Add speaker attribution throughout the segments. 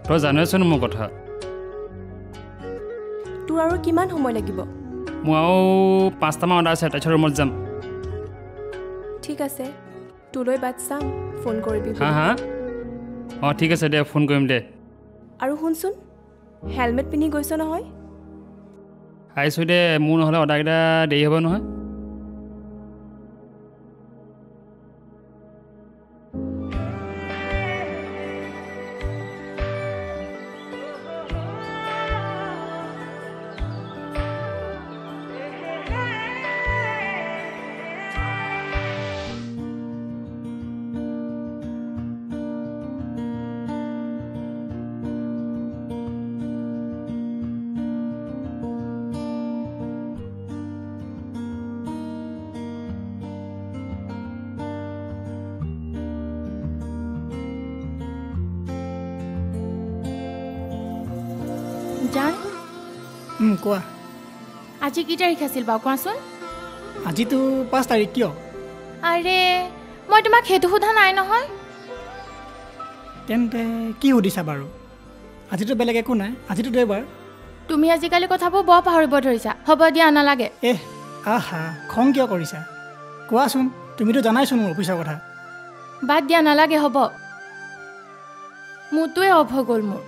Speaker 1: তই জানইচোন মোৰ কথা।
Speaker 2: তোৰ আৰু কিমান সময় লাগিব?
Speaker 1: মোৰ আৰু 5টামান অৰ্ডাৰ আছে, তাৰপিছত ৰুমত যাম।
Speaker 2: ঠিক আছে, তোলৈ বাট চাম, ফোন কৰিবি।
Speaker 1: হা হা, অঁ ঠিক আছে দে, ফোন কৰিম দে।
Speaker 2: আৰু শুনচোন, হেলমেট পিন্ধি গৈছ নহয়?
Speaker 1: আহিছোঁ দে, মোৰ নহ'লে অৰ্ডাৰকেইটা দেৰি হ'ব নহয়।
Speaker 3: কোৱা,
Speaker 4: আজি কি তাৰিখ আছিল বাৰু কোৱাচোন?
Speaker 3: আজিতো 5 তাৰিখ। কিয়?
Speaker 4: আৰে মই তোমাক সেইটো সোধা নাই নহয়।
Speaker 3: তেন্তে কি সুধিছা বাৰু? আজিতো বেলেগ একো নাই, আজিতো দেওবাৰ।
Speaker 4: তুমি আজিকালি কথাবোৰ বৰ পাহৰিব ধৰিছা। হ'ব দিয়া, নালাগে।
Speaker 3: এহ আহা, খং কিয় কৰিছা কোৱাচোন? তুমিতো জানাইচোন মোৰ অফিচৰ কথা।
Speaker 4: বাদ দিয়া, নালাগে, হ'ব। মোৰটোৱে অফ হৈ গ'ল মোৰ।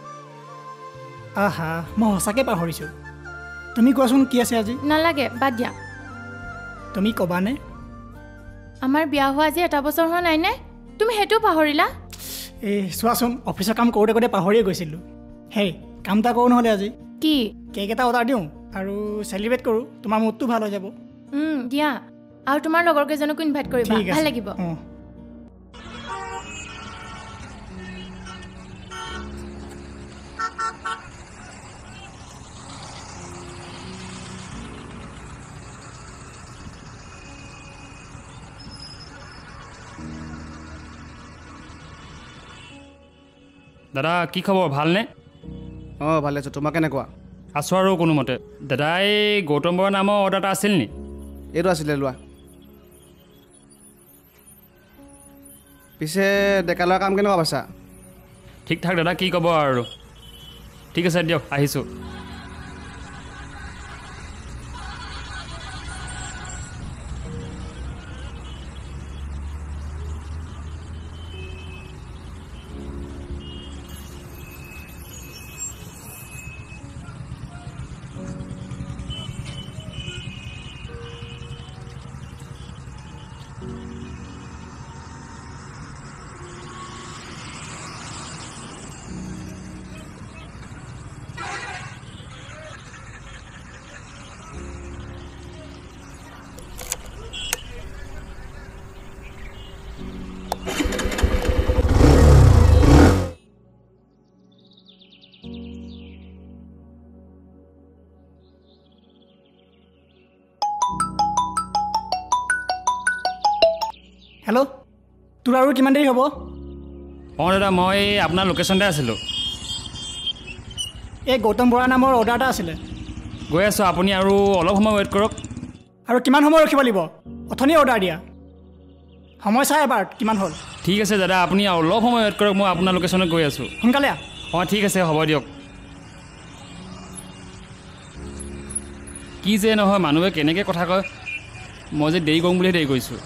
Speaker 3: আহা, মই সঁচাকৈ পাহৰিছোঁ। তুমি কোৱাচোন কি আছে আজি?
Speaker 4: নালাগে, বাদ দিয়া।
Speaker 3: তুমি ক'বানে?
Speaker 4: আমাৰ বিয়া হোৱা আজি 1 বছৰ হোৱা নাইনে? তুমি সেইটো পাহৰিলা?
Speaker 3: এই চোৱাচোন, অফিচৰ কাম কৰোঁতে কৰোঁতে পাহৰিয়ে গৈছিলোঁ। হেই, কাম এটা কৰোঁ নহ'লে আজি।
Speaker 4: কি?
Speaker 3: কেক এটা অৰ্ডাৰ দিওঁ আৰু চেলিব্ৰেট কৰোঁ, তোমাৰ মুডটো ভাল হৈ যাব।
Speaker 4: দিয়া, আৰু তোমাৰ লগৰ কেইজনকো ইনভাইট কৰিবা, ভাল লাগিব।
Speaker 3: অঁ।
Speaker 1: দাদা কি খবৰ, ভালনে?
Speaker 5: অঁ ভালে আছোঁ, তোমাৰ কেনেকুৱা?
Speaker 1: আছোঁ আৰু কোনোমতে। দাদা এই গৌতম বৰা নামৰ অৰ্ডাৰ এটা আছিল নি?
Speaker 5: এইটো আছিলে, লোৱা। পিছে ডেকা ল'ৰা কাম কেনেকুৱা পাইছা?
Speaker 1: ঠিক ঠাক দাদা, কি ক'ব আৰু। ঠিক আছে দিয়ক, আহিছোঁ।
Speaker 3: হেল্ল', তোৰ আৰু কিমান দেৰি হ'ব?
Speaker 1: অঁ দাদা, মই আপোনাৰ লোকেশ্যনতে আছিলোঁ।
Speaker 3: এই গৌতম বৰা নামৰ অৰ্ডাৰ এটা আছিলে।
Speaker 1: গৈ আছোঁ, আপুনি আৰু অলপ সময় ৱেইট কৰক।
Speaker 3: আৰু কিমান সময় ৰখিব লাগিব? অথনি অৰ্ডাৰ দিয়া, সময় চাই এবাৰ কিমান হ'ল।
Speaker 1: ঠিক আছে দাদা, আপুনি অলপ সময় ৱেইট কৰক, মই আপোনাৰ লোকেশ্যনত গৈ আছোঁ।
Speaker 3: সোনকালে আহ।
Speaker 1: অঁ ঠিক আছে, হ'ব দিয়ক। কি যে নহয়, মানুহে কেনেকৈ কথা কয়। মই যে দেৰি কৰিম বুলিহে দেৰি কৰিছোঁ।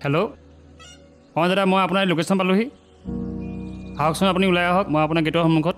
Speaker 1: হেল্ল', অঁ দাদা, মই আপোনাৰ লোকেশ্যন পালোহি। আহকচোন, আপুনি ওলাই আহক, মই আপোনাৰ গেটৰ সন্মুখত।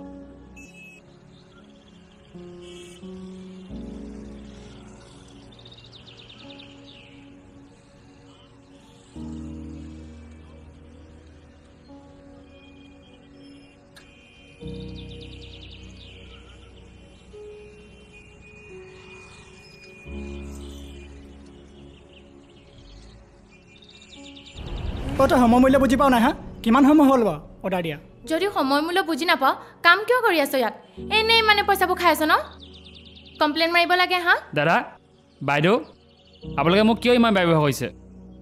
Speaker 3: তই সময় মূল্য বুজি পাওঁ নাই? হা, কিমান সময় হ'ল বাৰু অৰ্ডাৰ দিয়া?
Speaker 4: যদি সময় মূল্য বুজি নাপাওঁ কাম কিয় কৰি আছ ইয়াত? এনেই মানে পইচাবোৰ খাই আছ ন? কমপ্লেইন মাৰিব লাগে। হা
Speaker 1: দাদা, বাইদেউ, আপোনালোকে মোক কিয় ইমান বেয়া ব্যৱহাৰ কৰিছে?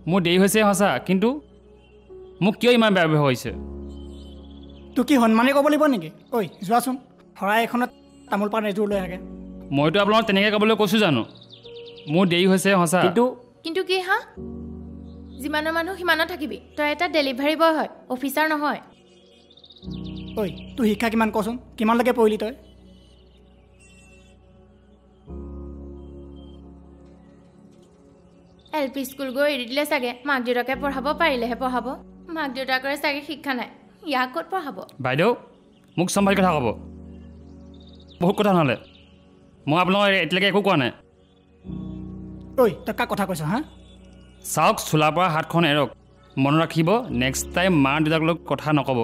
Speaker 1: মোৰ দেৰি হৈছে সঁচা, কিন্তু মোক কিয় ইমান বেয়া ব্যৱহাৰ কৰিছে?
Speaker 3: তোক কি সন্মানে ক'ব লাগিব নেকি? ঐ যোৱাচোন, শৰাই এখনত তামোল পাণ এযোৰ লৈ আগে।
Speaker 1: মইতো আপোনালোক তেনেকৈ ক'বলৈ কৈছোঁ জানো? মোৰ দেৰি হৈছে সঁচা, কিন্তু
Speaker 4: কিন্তু কি? হা, যিমানৰ মানুহ সিমানত থাকিবি। তই এটা ডেলিভাৰী বয় হয়, অফিচাৰ নহয়।
Speaker 3: ঐ তোৰ শিক্ষা কিমান কচোন? কিমানলৈকে পঢ়িলি তই?
Speaker 4: এল পি স্কুল গৈ এৰি দিলে চাগে। মাক দেউতাকে পঢ়াব পাৰিলেহে পঢ়াব, মাক দেউতাকৰে চাগে শিক্ষা নাই, ইয়াক ক'ত পঢ়াব?
Speaker 1: বাইদেউ, মোক চম্ভালি কথা ক'ব, বহুত কথা নহ'লে। মই আপোনালোকক এতিয়ালৈকে একো কোৱা নাই।
Speaker 3: ঐ তই কাক কথা কৈছ? হা,
Speaker 1: চাওক, চোলাৰ পৰা হাতখন এৰক। মনত ৰাখিব, নেক্সট টাইম মা দেউতাক লগত কথা নক'ব।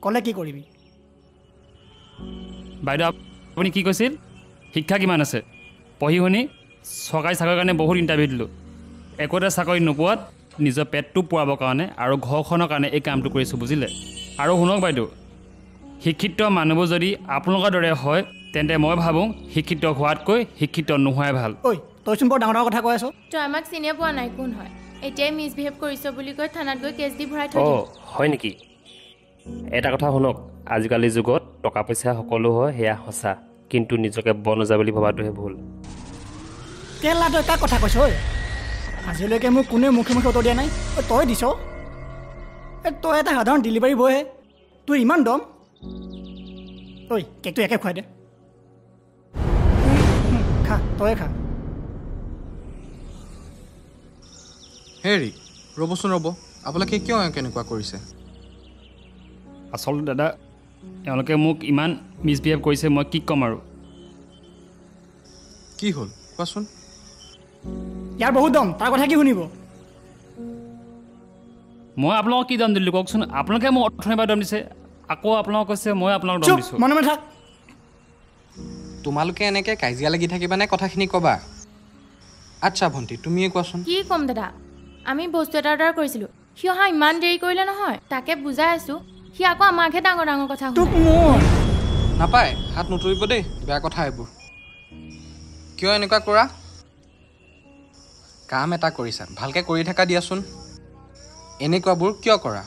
Speaker 3: ক'লে কি কৰিবি?
Speaker 1: বাইদেউ, আপুনি কি কৈছিল? শিক্ষা কিমান আছে? পঢ়ি শুনি চৰকাৰী চাকৰিৰ কাৰণে বহুত ইণ্টাৰভিউ দিলোঁ, একো এটা চাকৰি নোপোৱাত নিজৰ পেটটো পোৱাবৰ কাৰণে আৰু ঘৰখনৰ কাৰণে এই কামটো কৰিছোঁ, বুজিলে? আৰু শুনক বাইদেউ, শিক্ষিত মানুহবোৰ যদি আপোনালোকৰ দৰে হয়, তেন্তে মই ভাবোঁ শিক্ষিত হোৱাতকৈ শিক্ষিত নোহোৱাই ভাল।
Speaker 3: ঐ তইচোন বৰ ডাঙৰ ডাঙৰ কথা কৈ আছ।
Speaker 4: তই আমাক চিনিয়ে পোৱা নাই কোন হয়, এতিয়াই মিছবিহেভ কৰিছ বুলি কৈ থানাত গৈ কেছ দি ভৰাই থৈ দিম।
Speaker 6: অঁ হয় নেকি? এটা কথা শুনক, আজিকালিৰ যুগত টকা পইচা সকলো হয়, সেয়া সঁচা, কিন্তু নিজকে বনজা বুলি ভবাটোহে ভুল।
Speaker 3: কেলা তই কাক কথা কৈছ? ঐ আজিলৈকে মোক কোনেও মুখে মুখে উত্তৰ দিয়া নাই, তই দিছ? তই এটা সাধাৰণ ডেলিভাৰী বয়হে, তোৰ ইমান দম? ঐ কেকটো একে খুৱাই দে। খা, তয়ে খা।
Speaker 7: হেৰি ৰ'বচোন, ৰ'ব, আপোনালোকে কিয় কেনেকুৱা কৰিছে?
Speaker 1: আচলতে দাদা, এওঁলোকে মোক ইমান মিছবিহেভ কৰিছে, মই কি ক'ম আৰু।
Speaker 7: কি হ'ল কোৱাচোন?
Speaker 3: ইয়াৰ বহুত দম, তাৰ কথা কি শুনিব?
Speaker 1: মই আপোনালোকক কি দম দিলোঁ কওকচোন? আপোনালোকে মোক অথনিৰ পৰা দম দিছে, আকৌ আপোনালোক কৈছে মই আপোনালোকক দম দিছোঁ।
Speaker 3: মনে মনে থাক।
Speaker 7: তোমালোকে এনেকৈ কাজিয়া লাগি থাকিবানে কথাখিনি ক'বা? আচ্ছা ভণ্টি, তুমিয়ে কোৱাচোন।
Speaker 4: কি ক'ম দাদা, আমি বস্তু এটা অৰ্ডাৰ কৰিছিলোঁ, সি অহা ইমান দেৰি কৰিলে নহয়, তাকে বুজাই আছোঁ, সি আকৌ আমাকহে ডাঙৰ ডাঙৰ কথা।
Speaker 7: নাপায়, হাত নুতুৰিব দেই, বেয়া কথা এইবোৰ। কিয় এনেকুৱা কৰা? কাম এটা কৰিছা, ভালকৈ কৰি থাকা দিয়াচোন, এনেকুৱাবোৰ কিয় কৰা?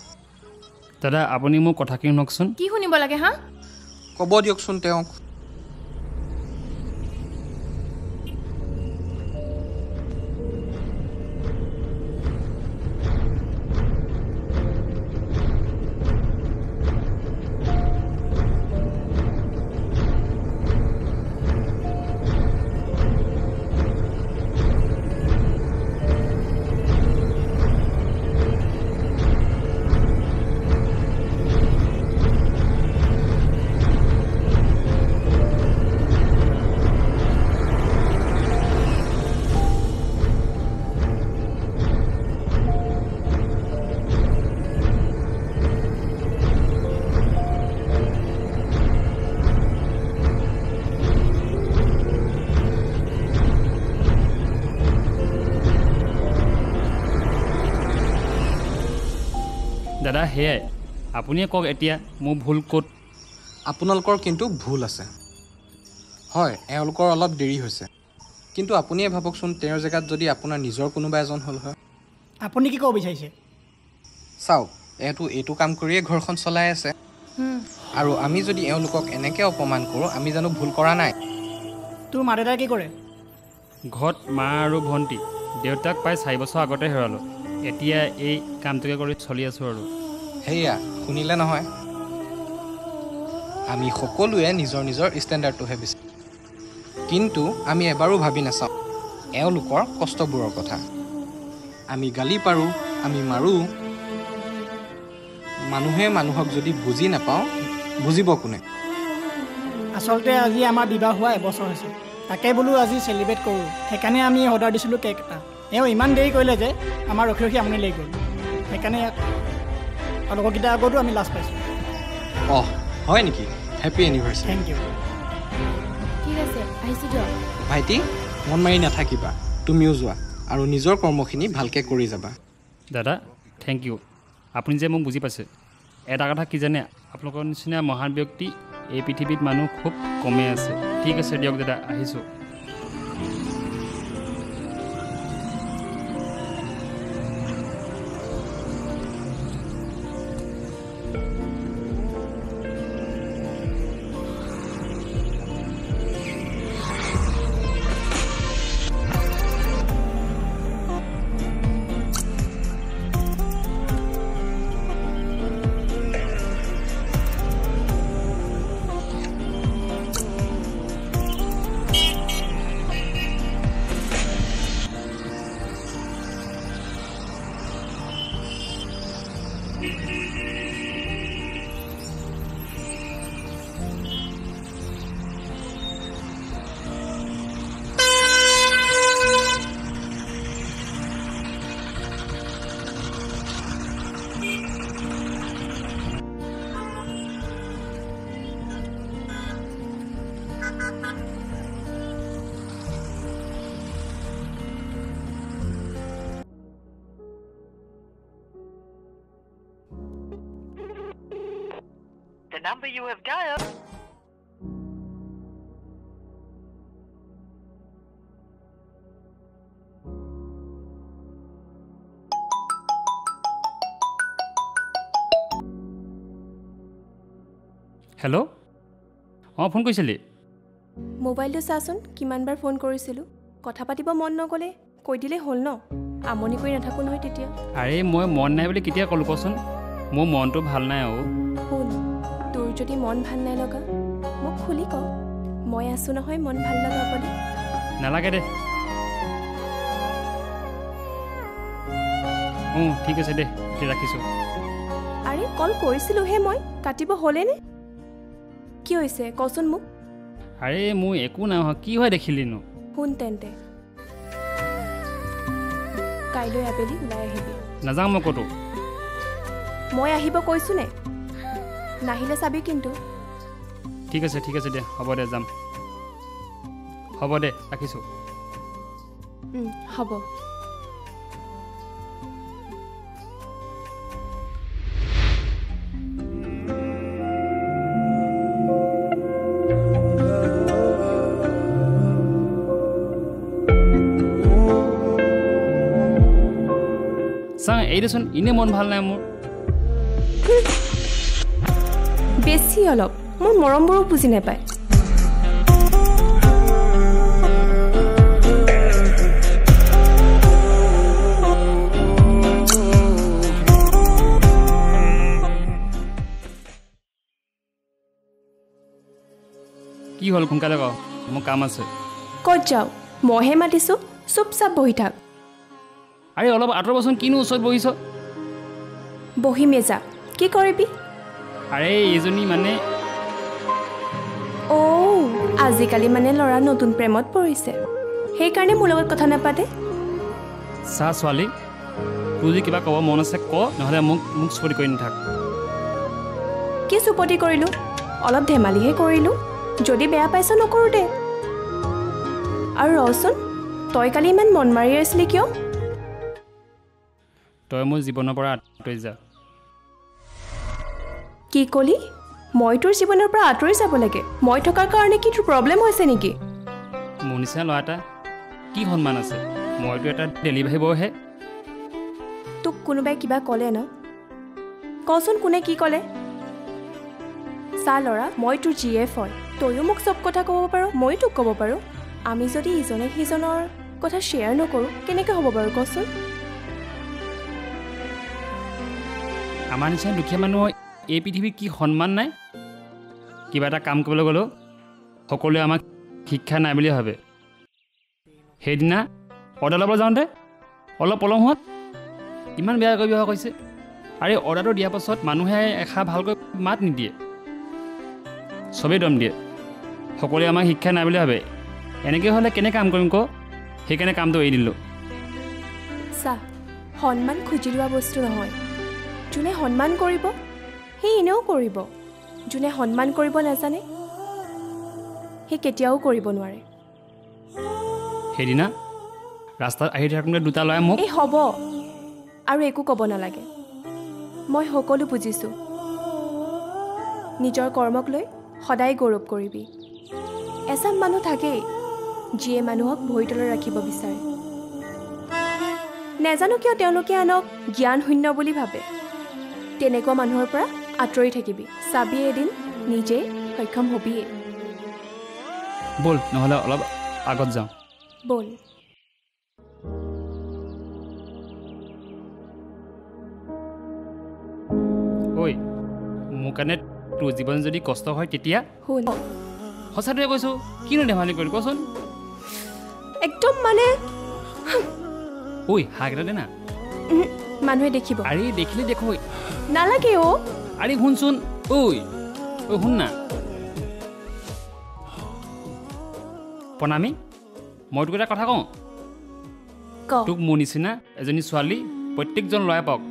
Speaker 1: দাদা, আপুনি মোৰ কথাখিনি শুনকচোন।
Speaker 4: কি শুনিব লাগে? হা,
Speaker 7: ক'ব দিয়কচোন তেওঁক।
Speaker 1: দাদা, সেয়াই, আপুনিয়ে কওক এতিয়া মোৰ ভুল ক'ত?
Speaker 7: আপোনালোকৰ কিন্তু ভুল আছে। হয়, এওঁলোকৰ অলপ দেৰি হৈছে, কিন্তু আপুনিয়ে ভাবকচোন, তেওঁৰ জেগাত যদি আপোনাৰ নিজৰ কোনোবা এজন হ'ল হয়।
Speaker 3: আপুনি কি ক'ব বিচাৰিছে?
Speaker 7: চাওক, এওঁতো এইটো কাম কৰিয়ে ঘৰখন চলাই আছে, আৰু আমি যদি এওঁলোকক এনেকৈ অপমান কৰোঁ, আমি জানো ভুল কৰা নাই?
Speaker 3: তোৰ মা দেউতাই কি কৰে?
Speaker 1: ঘৰত মা আৰু ভণ্টি, দেউতাক প্ৰায় 4 বছৰ আগতে হেৰালোঁ। এতিয়া এই কামটোকে কৰি চলি আছোঁ আৰু।
Speaker 7: সেয়া শুনিলে নহয়, আমি সকলোৱে নিজৰ নিজৰ ষ্টেণ্ডাৰ্ডটোহে বিচাৰোঁ, কিন্তু আমি এবাৰো ভাবি নাচাওঁ এওঁলোকৰ কষ্টবোৰৰ কথা। আমি গালি পাৰোঁ, আমি মাৰোঁ, মানুহে মানুহক যদি বুজি নাপাওঁ, বুজিব কোনে?
Speaker 3: আচলতে আজি আমাৰ বিবাহ হোৱা এবছৰ হৈছে, তাকে বোলো আজি চেলিব্ৰেট কৰোঁ, সেইকাৰণে আমি অৰ্ডাৰ দিছিলোঁ কেক এটা। এওঁ ইমান দেৰি কৰিলে যে আমাৰ ৰখি ৰখি আমনি লাগি গ'ল, সেইকাৰণে ইয়াক লগৰকেইটাৰ আগতো আমি লাজ পাইছোঁ।
Speaker 7: অঁ হয় নেকি? Happy anniversary.
Speaker 3: Thank you.
Speaker 4: ঠিক আছে, আহিছোঁ দিয়ক।
Speaker 7: ভাইটি, মন মাৰি নাথাকিবা, তুমিও যোৱা আৰু নিজৰ কৰ্মখিনি ভালকৈ কৰি যাবা।
Speaker 1: দাদা, thank U, আপুনি যে মোক বুজি পাইছে। এটা কথা কি জানে, আপোনালোকৰ নিচিনা মহান ব্যক্তি এই পৃথিৱীত মানুহ খুব কমেই আছে। ঠিক আছে দিয়ক দাদা, আহিছোঁ।
Speaker 8: The number you have dialed.
Speaker 1: Hello, অঁ ফোন কৰিছিলি?
Speaker 2: মোবাইলটো চাচোন, কিমানবাৰ ফোন কৰিছিলোঁ। কথা পাতিব মন নগ'লে কৈ দিলেই হ'ল ন, আমনি কৰি নাথাকোঁ নহয় তেতিয়া।
Speaker 1: আৰে মই মন নাই বুলি কেতিয়া ক'লোঁ কচোন? মোৰ মনটো ভাল নাই অ'।
Speaker 2: শুন, তোৰ যদি মন ভাল নাই লগা মোক খুলি ক, মই আছোঁ নহয় মন ভাল লগাবলৈ।
Speaker 1: নালাগে দে। অঁ ঠিক আছে দে, এতিয়া ৰাখিছোঁ।
Speaker 2: আৰে কল কৰিছিলোঁহে মই, কাটিব হ'লেনে? কি হৈছে কচোন মোক?
Speaker 1: আৰে মোৰ একো নাই হোৱা, কি হয় দেখিলিনো?
Speaker 2: শুন তেন্তে, কাইলৈ আবেলি ওলাই আহিবি।
Speaker 1: নাযাওঁ মই ক'তো।
Speaker 2: মই আহিব কৈছোঁ নে? নাহিলে চাবি কিন্তু।
Speaker 1: ঠিক আছে, ঠিক আছে দে, হ'ব দে, যাম। হ'ব দে, ৰাখিছোঁ।
Speaker 2: হ'ব।
Speaker 1: চাওঁ এই দেচোন, এনেই মন ভাল নাই মোৰ।
Speaker 2: বেছি অলপ মোৰ মৰমবোৰো বুজি নাপায়।
Speaker 1: কি হ'ল সোনকালে ক, মোৰ কাম আছে।
Speaker 2: ক'ত যাওঁ? মইহে মাতিছোঁ, চুপচাপ বহি থাক।
Speaker 1: আৰে অলপ আঁতৰবচোন, কিনো ওচৰত বহিছ?
Speaker 2: বহিমে যা, কি কৰিবি?
Speaker 1: আৰে এইজনী মানে।
Speaker 2: অ' আজিকালি মানে ল'ৰা নতুন প্ৰেমত পৰিছে, সেইকাৰণে মোৰ লগত কথা নাপাতে।
Speaker 1: চা ছোৱালী, তোৰ যদি কিবা ক'ব মন আছে ক, নহ'লে মোক মোক চুপতি কৰি নাথাক।
Speaker 2: কি চুপতি কৰিলোঁ? অলপ ধেমালিহে কৰিলোঁ। যদি বেয়া পাইছ নকৰোঁ দে। আৰু ৰচোন, তই কালি ইমান মন মাৰি আছিলি কিয়?
Speaker 1: তই মোৰ জীৱনৰ পৰা আঁতৰি যা।
Speaker 2: কি ক'লি? মই তোৰ জীৱনৰ পৰা আঁতৰি যাব লাগে? মই থকাৰ কাৰণে কি তোৰ প্ৰব্লেম হৈছে নেকি?
Speaker 1: মোৰ নিচিনা ল'ৰা এটা কি সন্মান আছে? মইতো এটা ডেলিভাৰী বয়হে।
Speaker 2: তোক কোনোবাই কিবা ক'লে ন? কচোন কোনে কি ক'লে? চা ল'ৰা, মই তোৰ জি এফ হয়, তয়ো মোক চব কথা ক'ব পাৰ, ময়ো তোক ক'ব পাৰোঁ। আমি যদি ইজনে সিজনৰ কথা শ্বেয়াৰ নকৰোঁ কেনেকৈ হ'ব বাৰু কচোন?
Speaker 1: আমাৰ নিচিনা দুখীয়া মানুহৰ এই পৃথিৱীত কি সন্মান নাই? কিবা এটা কাম কৰিবলৈ গ'লেও সকলোৱে আমাক শিক্ষা নাই বুলি ভাবে। সেইদিনা অৰ্ডাৰ ল'বলৈ যাওঁতে অলপ পলম হোৱাত ইমান বেয়াকৈ ব্যৱহাৰ কৰিছে। আৰু অৰ্ডাৰটো দিয়াৰ পাছত মানুহে এষাৰ ভালকৈ মাত নিদিয়ে, চবেই দম দিয়ে। সকলোৱে আমাক শিক্ষা নাই বুলি ভাবে। এনেকৈ হ'লে কেনেকৈ কাম কৰিম ক? সেইকাৰণে কামটো এৰি দিলোঁ।
Speaker 2: চা, সন্মান খুজি লোৱা বস্তু নহয়। যোনে সন্মান কৰিব সি এনেও কৰিব, যোনে সন্মান কৰিব নাজানে সি কেতিয়াও কৰিব নোৱাৰে।
Speaker 1: সেইদিনা ৰাস্তাত আহি থাকোঁতে দুটা ল'ৰাই মোক
Speaker 2: এই হ'ব আৰু একো ক'ব নালাগে, মই সকলো বুজিছোঁ। নিজৰ কৰ্মক লৈ সদায় গৌৰৱ কৰিবি। এচাম মানুহ থাকেই যিয়ে মানুহক ভৰি তলত ৰাখিব বিচাৰে। নাজানো কিয় তেওঁলোকে আনক জ্ঞান শূন্য বুলি ভাবে। তেনেকুৱা মানুহৰ পৰা আঁতৰি থাকিবি, চাবি এদিন নিজেই সক্ষম হবিয়ে।
Speaker 1: ব'ল নহ'লে অলপ আগত যাওঁ।
Speaker 2: ব'ল।
Speaker 1: ঐ, মোৰ কাৰণে তোৰ জীৱন যদি কষ্ট হয় তেতিয়া
Speaker 2: শুন,
Speaker 1: সঁচাটোৱে কৈছোঁ, কিনো ধেমালি কৰিল কচোন?
Speaker 2: একদম মানে
Speaker 1: ঐ হাক এটা দে না।
Speaker 2: মানুহে দেখিব।
Speaker 1: আৰে দেখিলে দেখো।
Speaker 2: নালাগে অ'।
Speaker 1: আৰে শুনচোন, ঐ ঐ শুন না প্ৰণামী, মই তোক এটা কথা কওঁ। তোক মোৰ নিচিনা এজনী ছোৱালী প্ৰত্যেকজন ল'ৰাই পাওক।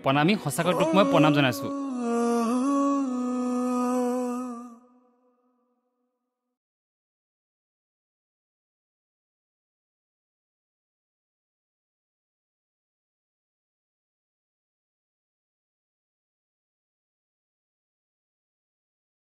Speaker 1: প্ৰণামী, সঁচাকৈ তোক মই প্ৰণাম জনাইছোঁ।